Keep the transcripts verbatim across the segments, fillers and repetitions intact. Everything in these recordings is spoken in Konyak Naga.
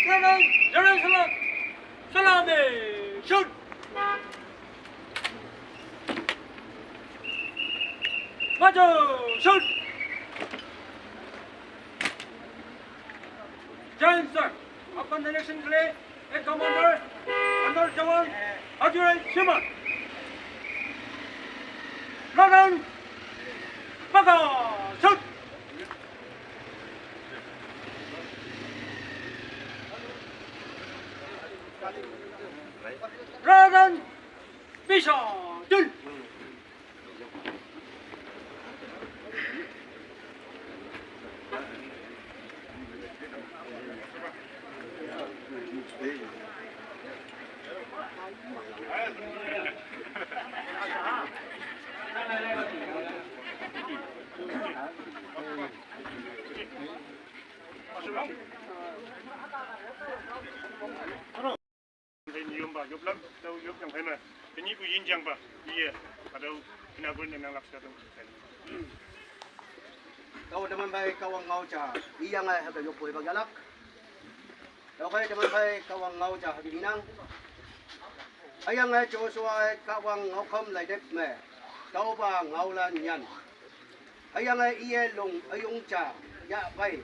Jerusalem, Salome, shoot! Macho, shoot! Jai Hind, sir. Upon direction play, a commander, Colonel Jawan, Ajure Shima. Radan, Baka, shoot! Radan, Bisha, shoot! Yomba, yoplak, tau yop yang phai ma. Ini bu yin jang ba, iye, atau ina gun yang lak sa dong. Tau teman bai kawang ngau cha, iyang ai ha ka yop poi ba galak. Tau kai teman bai kawang ngau cha ha bi minang. Ayang ai Joshua ai kawang ngau kham lai dep me. Tau ba ngau lan nyan. Ayang ai iye long ayong cha ya bai.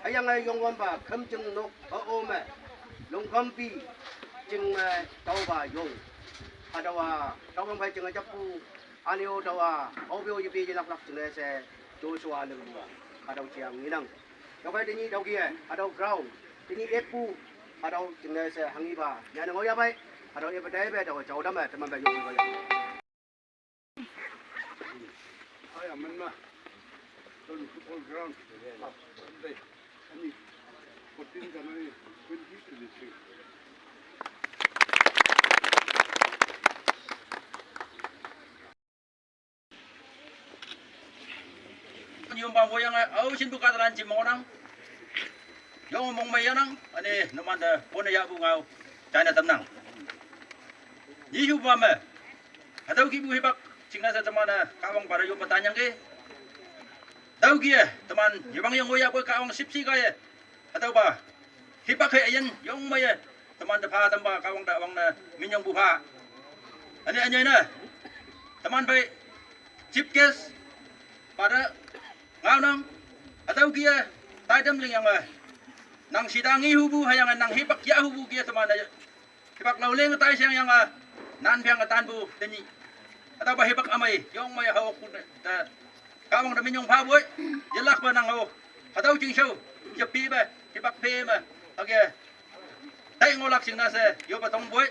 Ayang ai yong wan ba kham jeng nok ha o me. Long kham pi jeng me tau ba yong. Adawa tau bang bai jeng ai japu. Anio dawa, obio yipi yilak lak jeng ai se, Joshua leng bua, adau chiang nginang. Dau kai tini dau gie, adau ground, tini epu, adau jeng ai se hangi ba, ya nang oya bai, adau epa dai be, dau chau dam ai, teman bai yong bai. Aya, man ma, don football ground, up, Sunday, ani, fourteen January, twenty twenty-three. Yom ba woyang ai, au shin bu katalan chim monang. Yong mong mai yanang, ane numan da pona ya bu ngau, China tamnang. Yihu ba me, hatau ki bu hibak, chingna sa tamana, kawang para yom patanyang ke. Tau ki e, teman, yibang yang woya bu kawang sip si ka e. Hatau ba, hibak he ayan, yong mai e. Teman da pha tam ba, kawang da wang na, min yong bu pha. Ane, ane na. Teman bai, chief guest, pada, ngau nang, atau kia, tai dam ling yang, eh, nang sidang i hubu, hayang nang hipak ya hubu kia teman aja. Hipak lau ling tai siang yang, eh, nan biang tan bu, demi. Atau ba hipak amai, yong mai hau kun, ta, kawang demi nyong pha bui, yelak ba nang hau, atau jing show, ya pi ba, hipak pi ma, oke. Tai ngolak sing nase, yo ba tong bui,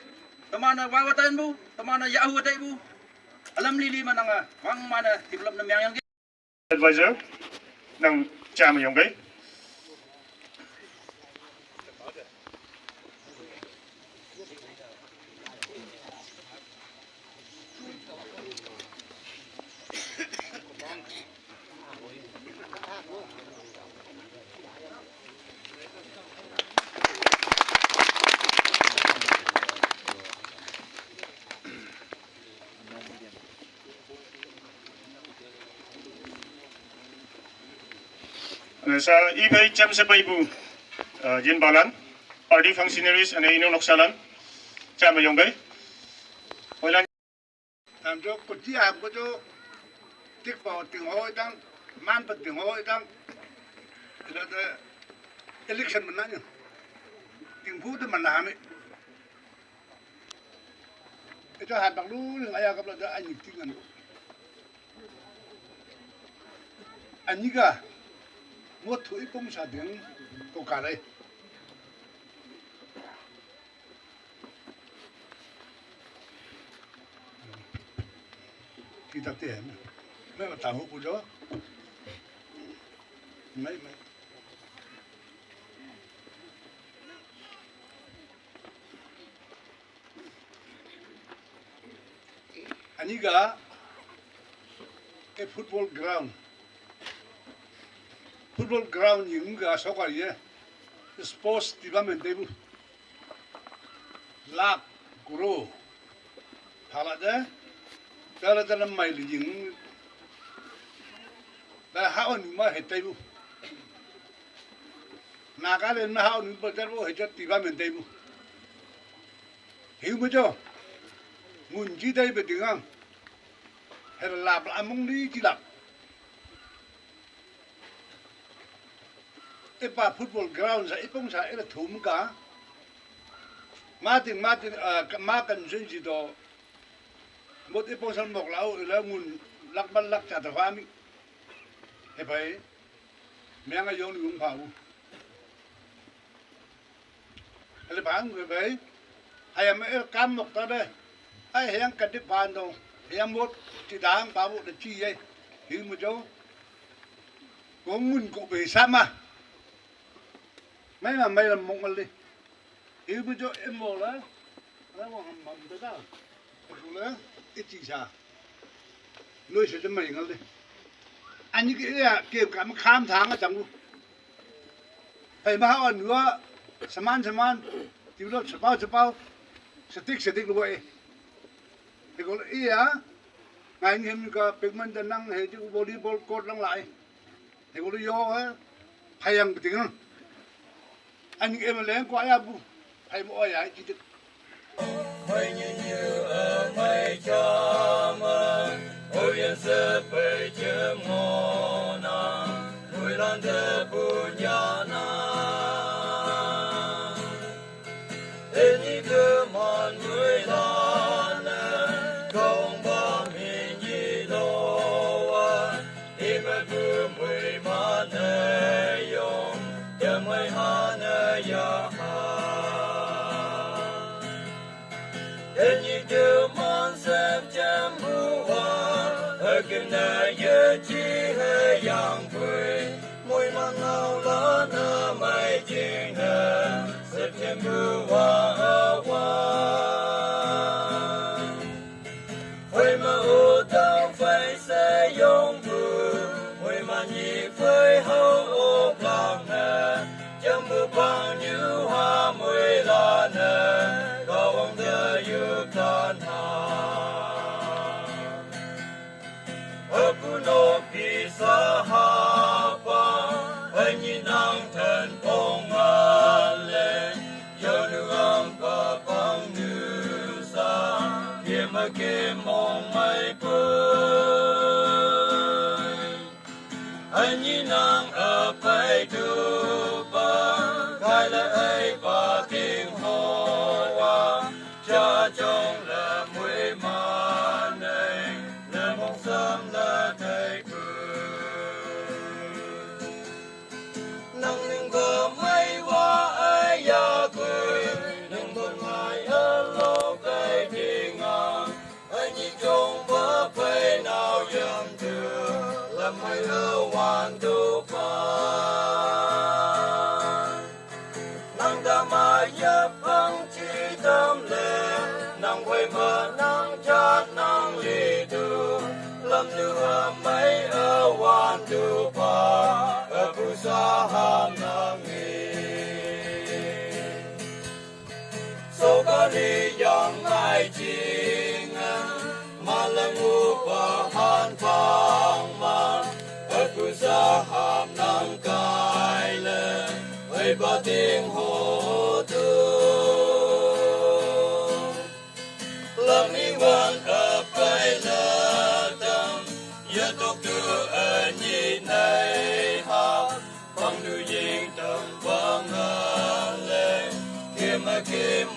teman wa wa tan bu, teman ya hu tai bu, alam lili manang, wang mana, develop na miang yang. Advisor, nang cha ma yong gai. Sa ibai cham sa bai bu, ah, jin balan, party functionaries ane ino noksalan, cham yong bai. Oilan. Tam jo kuti am ko jo tik pa ting ho dang, man pa ting ho dang. Ila da election mana ni. Ting bu da mana hami. Ito han bak lu ling aya kap la da ani ting an. Ani ga mo thu i pong sa ding ko ka lai. Kita te. Me ta ho ku jo. Mai mai. Ani ga e football ground. Football ground ying ga sokar ye. Sports department te bu. Lak kuro. Phala de. Phala de na mai li ying. Ba ha on ma he te bu. Nagaland ma hao nu ba jar wo he jar ti ba men dai bu. Hiu mu jo. Ngun ji dai be ding ang. He la la among li ji lap. E pa football ground sa ipong sa e la thum ka. Ma ting ma ting ma kan sen ji do. Mot ipong sa mok lau e la ngun lak ban lak cha ta fa mi. He pai. Miang a yong ni ung pa u. Ele bang ke bai. Hai am el kam nok ta de. Ai heng ka dik pan dong. Heng mot ti dang pa bu de chi ye. Hi mu jo. Ko ngun ko be sama. Mai ma mai la mong le. Hi mu jo em mo la. La wa ham mam ta da. Ku le. I chi sa. Noi se de mai ngal de. Ani ke ya ke kam kham thang a chang u. Hei ma hao an lua, saman saman, ti lo sapau sapau, satik satik lo e. He ko lo e a, ngai ni hem ka pekman da nang he ti volleyball court lang lai. He ko lo yo he, phayang beting. An em leng kwa ya bu, phai mo ya ti ti. Mai ni ni a mai cha ma, o yan se pei che mo na, ui lan de bu ya na. E ni ke man ui lan ne, kong ba mi ni lo wa, i me bu mui ma ne yong, ya mai ha ne ya ha. Eni ke man sep jem bua, hekene ye chi he yang pui, mui man ngau la na mai jing he, sep jem bua a wa. Hui ma u tau fei se yong bu, hui ma ni fei hau o blang he, jam bu bang yu ha mui la ne, ka wang de yu tan ha. Apu no pi sa ha pa, ani nang tan pong a le, yo nu ang pa pang nu sa, ye ma ke mong mai pui. Ani nang a pai tu pa, kai la ai pa ting ho wa, cha chong la mui ma nei, la mong sam la tai ku. Nang ning ba mai wa ai ya ku, nang ba mai a lo kai ting a. Ani jong ba pai nau yam tu, lam mai lo wan tu pa. Nang da ma yap ang chi tam le, nang wei ma nang chat nang li tu. Lam nu ha mai a wan tu pa, a pu sa ham nang ni. So ka li yang mai jing, ma la ngu pa han pang ma, a ku sa ham nang kai le, ai pa ting ho tu. Lam i wan a pai la tam, ya tok tu a ni nai ha, pang du ying tam pang a le, kim a kim